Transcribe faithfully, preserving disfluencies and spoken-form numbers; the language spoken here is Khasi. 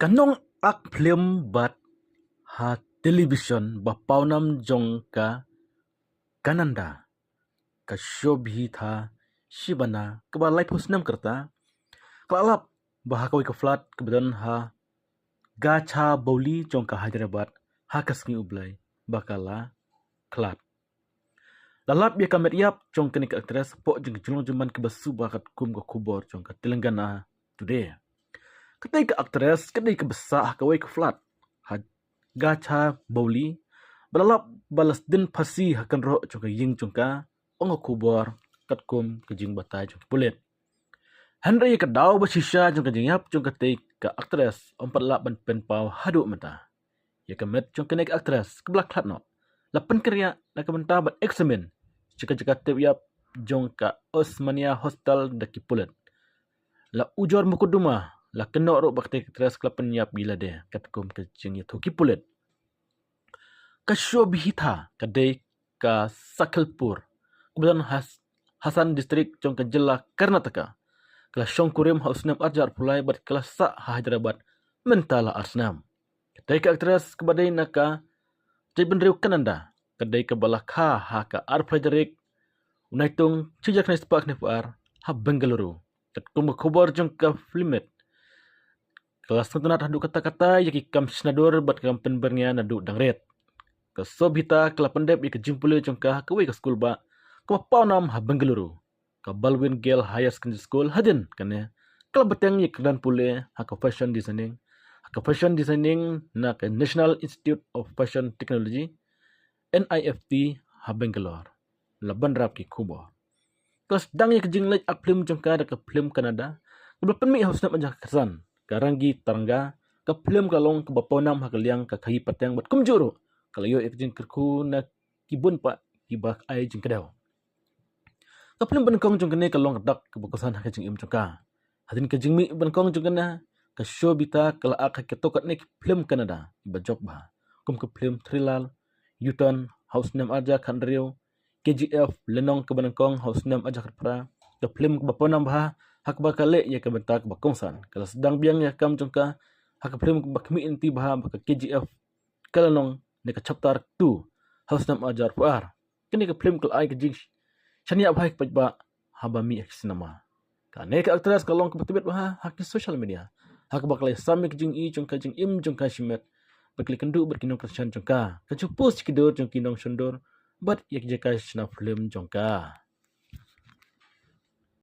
Ka nong ak phlim bad ha television ba pawnam jong ka Kannada, ka Shobhita Shivana, kaba laiphew snem ka rta, ka la lap ba ha kawei ka flat kaba don ha Gachibowli jong ka Hyderabad, ha ka sngi U Blei ba ka la khlad. La lap ïa ka met ïap jong kane ka actress hapoh jong ka jinglong jingman kaba suba katkum ka khubor jong ka Telangana Today. Katei ka actress ka dei kaba sah ha kawei ka flat ha Gachibowli, ba la lap ba la sdien phasi ha kynroh jong ka ïing jong ka, ong ka khubor katkum ka jingbatai jong ki pulit. Hynrei ïa ka daw ba shisha jong ka jingïap jong katei ka actress ym pat lah ban pynpaw haduh mynta. Ïa ka met jong kane ka actress kaba la khlad noh la pynkynriah na ka bynta ban examine sha ka jaka tip ïap jong ka Osmania Hospital da ki pulit. La ujor mukotduma, la kynnoh ruh ba katei ka actress ka la pynïap ïa lade katkum ka jingïathuh ki pulit. Ka Shobhita ka dei ka Sakhalpur, kaba don ha Hassan District jong ka jylla Karnataka. Ka la shong kurim ha u snem arhajar arphew lai bad ka la sah ha Hyderabad mynta la ar snem. Katei ka actress kaba dei na ka jaitbynriew Kannada, ka dei kaba la kha ha ka arphew lai tarik u Naitung, shi hajar khyndai spah khyndaiphew ar, ha Bengaluru. Katkum ka khubor jong ka Filmit, ka la sngewtynnad haduh katta katta ïa ki kam shna dur bad ki kam pynbyrngia naduh dang rit. Ka Shobhita ka la pyndep ïa ka jingpule jong ka ha kawei ka skul bah kaba pawnam ha Bengaluru, ka Balwin Girls Higher Secondary School. Hadien kane ka la bteng ïa ka kyrdan pule ha ka fashion designing, ha ka fashion designing na ka National Institute of Fashion Technology, N I F T, ha Bangalore. La bynrap ki khubor. Ka la sdang ïa ka jingleit ak phlim jong ka da ka phlim Kannada kaba la pynmih ha u snem arhajar khatsan, ka Rangi Taranga. Ka phlim ka long kaba pawnam ha ka liang ka khaïi pateng bad kumjuh ruh ka la ïoh ïa ka jingkyrkhu na ki bun paidbah kiba ai jingkdew. Ka phlim banyngkong jong kane ka long ka dak kaba kongsan ha ka jingim jong ka. Hadien ka jingmih banyngkong jong kane, ka Shobhita ka la ak ha katto katne ki phlim Kannada kiba jop bha, kum ka phlim thriller U-Turn ha u snem arhajar khathynriew, K G F Lynnong kaba nyngkong ha u snem arhajar khatphra, ka phlim kaba pawnam bha ha kaba ka leh ïa ka bynta kaba kongsan. Ka la sdang biang ïa ka kam jong ka ha ka phlim kaba khmih lynti bha ba ka K G F Lynnong ne ka Chapter Two ha u snem arhajar arphew ar. Kane ka phlim ka la ai ka jingshaniah bha ïa ki paidbah haba mih ha ki cinema. Kane ka actress ka long kaba tbit bha ha ki social media ha kaba ka la ïasam ïa ka jingïohi jong ka, jingim jong ka shimet bad ka la ïakynduh bad ki nongkyrshan jong ka. Ka ju post ki dur jong ki nongshon dur bad ïa ki jaka shna phlim jong ka.